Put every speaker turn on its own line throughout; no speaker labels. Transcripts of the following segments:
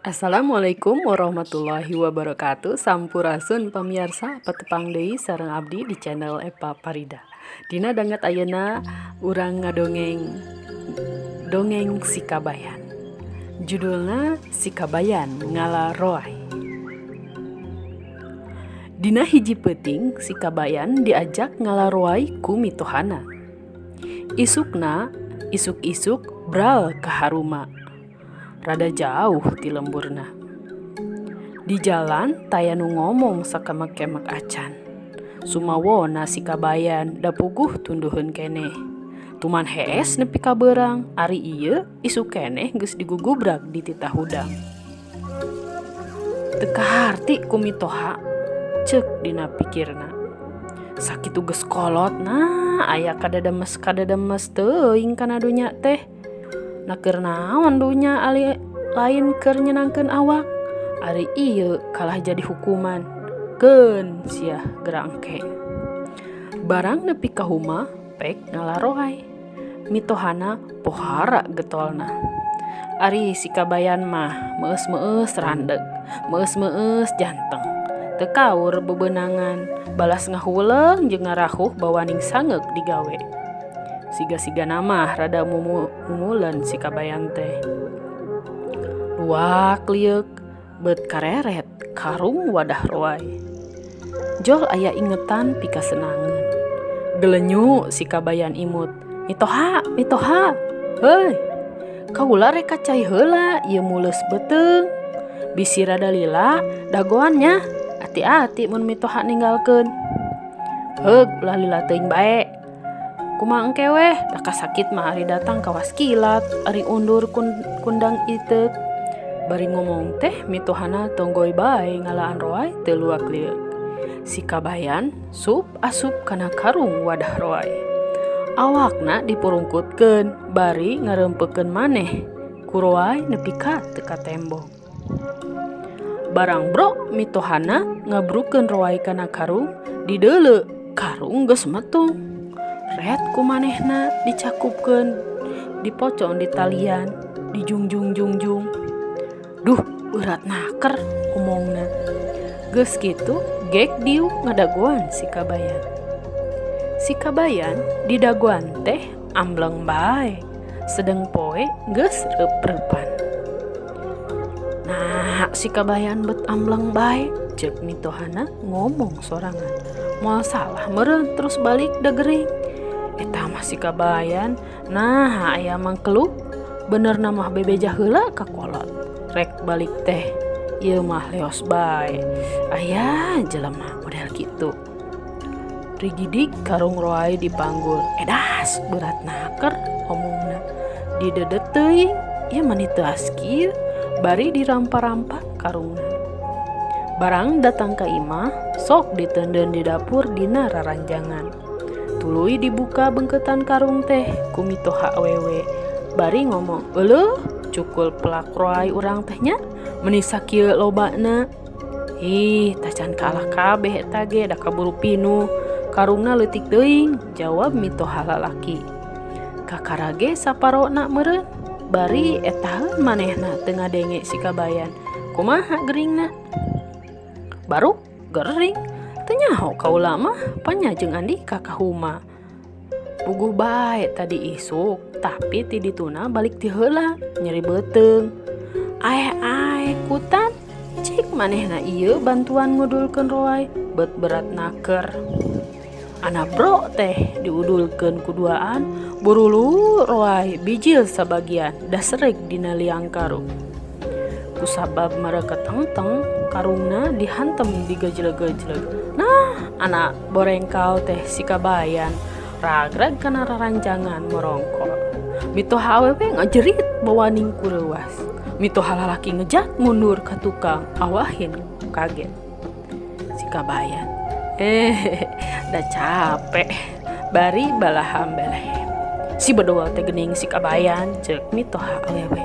Assalamualaikum warahmatullahi wabarakatuh. Sampurasun pamiarsa, patepang deui sareng abdi di channel Epa Parida. Dina danget ayeuna urang ngadongeng dongeng Si Kabayan. Judulna Si Kabayan Ngala Roai. Dina hiji peuting si Kabayan diajak ngala roai ku mitohana. Isukna isuk-isuk bral ka haruma. Rada jauh ti lemburna. Di jalan taya nu ngomong sakemek-kemek acan. Sumawona si Kabayan da puguh tunduheun keneh. Tuman hees nepi ka beurang, ari ieu isuk keneh geus digugubrag di titah hudang. Teu kaharti ku mitoha, ceuk dina pikirna. Sakitu geus kolot nah aya kadademes-kadademes teuing kana dunya teh. Na keur naon dunya ali lain keur nyenangkeun awak. Ari ieu kalah jadi hukuman. Keun sia geura engke. Barang nepi ka huma pek ngalaroai. Mitohana pohara getolna. Ari si Kabayan mah meueus-meueus randeg, meueus-meueus janteng. Teu kaur bebenangan, balas ngahuleung jeung ngarahuh bawaning sangeuk digawe. Siga-sigana mah rada mumuleun si Kabayan teh. Luak lieuk beut kareret karung wadah roai. Jol aya ingetan pikasenangeun. Gelenyu si Kabayan imut. Mitoha, mitoha. Heuy. Kaula rek ka cai heula ieu muleus beuteung. Bisi rada lila dagoan nya. Ati-ati mun mitoha ninggalkeun. Heug ulah lila teuing bae. Kumaha engke weh, da kasakit mah ari datang kawas kilat, ari undur kundang iteuk. Bari ngomong teh mitohana tonggoy bae ngalaan roai teu luak lieuk. Si Kabayan sup asup kana karung wadah roai. Awakna dipurungkutkeun bari ngareumpeukeun maneh ku roai nepi ka teu katembong. Barang brok mitohana ngabrukeun roai kana karung, dideuleu karung geus metung. Ret ku manehna dicakupkeun, dipocong di talian, dijungjung-jungjung. Duh, beurat naker omongna. Geus kitu gek diuk ngadagoan si Kabayan. Si Kabayan didagoan teh ambleng bae, sedeng poe geus reup-reupan. Nah, si Kabayan bet ambleng bae, ceuk mitohana ngomong sorangan. Moal salah meureun terus balik da gering. Eta mah si Kabayan, nah aya mangkeluk, benerna mah bebeja heula ka kolot. Rek balik teh, ieu mah leos bae. Aya jelema model kitu. Rigidig karung roai dipanggul. Edas berat naker omongna. Didedet teuing, ieu mah teuas kieu, bari dirampa-rampa karungna. Barang datang ka imah, sok diteundeun di dapur dina raranjangan. Tuluy dibuka beungkeutan karung teh ku mitoha awewe. Bari ngomong, "Euleuh, cukul pelak roai urang teh nya, meuni sakieu lobana." Ih, tacan kalah kabeh eta ge da kaburu pinuh. Karungna leutik teuing, jawab mitoha lalaki. Kakara ge saparona meureun, bari etaheun manehna teu ngadenge si Kabayan. Kumaha geringna? Baru gering. Teu nyaho kaula mah, panya jeung Andika ka huma. Puguh bae tadi isuk, tapi ti dituna balik ti heula, nyeri beuteung. Aeh-aeh kutan, cik manehna ieu bantuan ngudulkeun roai, beut berat naker. Ana bro teh diudulkeun ku duaan, burulu roai bijil sabagian da sereg dina liang karung. Kusabab mareket tengteng, karungna dihantem digejleg-gejleg. Nah, anak borengkal teh si Kabayan ragrag kana raranjangan morongkol. Mitoha awewe ngajerit bawaning ku reuwas. Mitoha lalaki ngejat mundur ka tukang, awahin kaget. Si Kabayan, eh, da capek, bari balaham belehem. Si bedol teh geuning si Kabayan, ceuk mitoha awewe.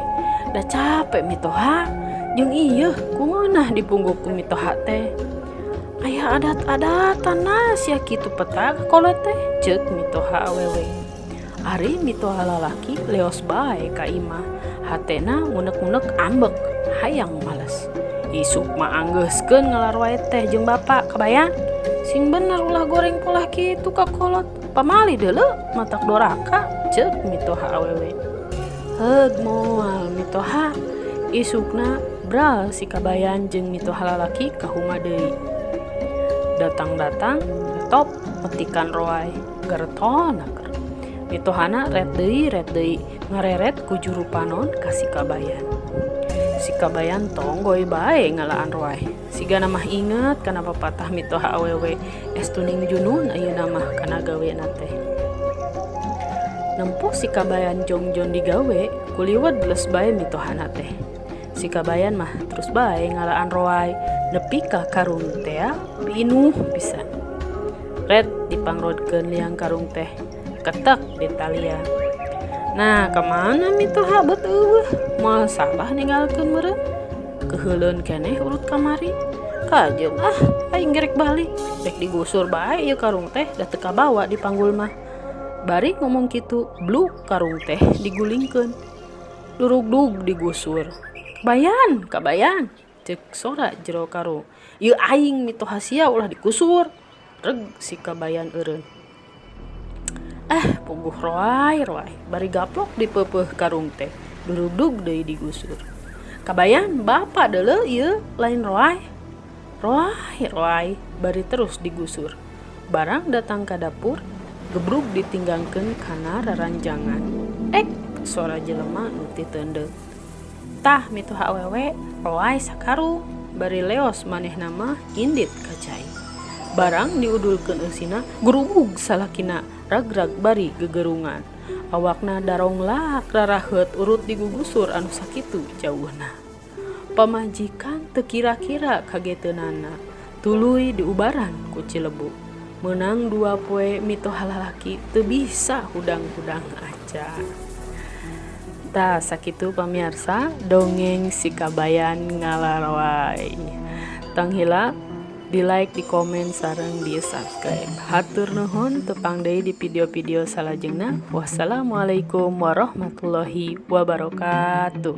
Da capek mitoha, jeung ieu kungeunah dipungguk ku mitoha teh. Aya adat-adatan sia kitu peta kolot teh, ceuk mitoha awewe. Ari mitoha lalaki leos bae ka imah, hatena ngunek-ngunek ambek. Hayang males. Isuk mah anggeuskeun ngala roay teh jeung bapa, kabayan. Sing bener ulah goreng polah kitu ka kolot. Pamali deuleu matak doraka, ceuk mitoha awewe. Heug moal mitoha. Isukna bral si kabayan jeung mitoha lalaki ka huma deui. Datang-datang top metikan roay gereton keur. Mitohana ret deui ngareret ku juru panon ka si kabayan. Si kabayan tonggoy bae ngalaan roay. Sigana mah inget kana papatah mitoha awewe, estu ning junun ayeuna mah kana gawena teh. Nempo si kabayan jongjon digawe, kuliwet les bae mitohana teh. Si kabayan mah terus bae ngalaan roay nepi ka karung tea pinuh pisan. Ret dipangrodkeun liang karung teh, ketek di talian. Nah, kamana mitoha bet euweuh? Moal salah ninggalkeun meureun. Keuheuleun keneh urut kamari. Kajeun ah, aing gerek balik. Rek digusur bae ieu karung teh da teu kabawa dipanggul mah. Bari ngomong kitu, bluk karung teh digulingkeun. Durugdug digusur. Kabayan, kabayan, ceuk sora jero karung. Ieu aing mitoha sia ulah digusur. Reg si kabayan eureun. Ah, puguh roay roay, bari gaplok dipeupeuh karung teh. Durugdug deui digusur. Kabayan, bapa deuleu ieu lain roay. Roay roay, bari terus digusur. Barang datang ka dapur, gebrug ditinggangkeun kana raranjangan. Ek, sora jelema nu titeundeut. Tah mitoha awewe, roay sakarung, bari leos manehna mah indit ka cai. Barang diudulkeun eusina, gurubug salakina ragrag bari gegerungan. Awakna daronglak raraheut urut digugusur anu sakitu jauhna. Pamajikan teu kira-kira kageteunana, tuluy diubaran ku Cilebu. Meunang 2 poe mitoha lalaki teu bisa hudang-hudang acan. Tah sakitu pamiarsa dongeng si kabayan ngalaroay. Tong hilap di like, di komen, sareng di subscribe. Hatur nuhun, tepang deui di video-video salajengna. Wassalamualaikum warahmatullahi wabarakatuh.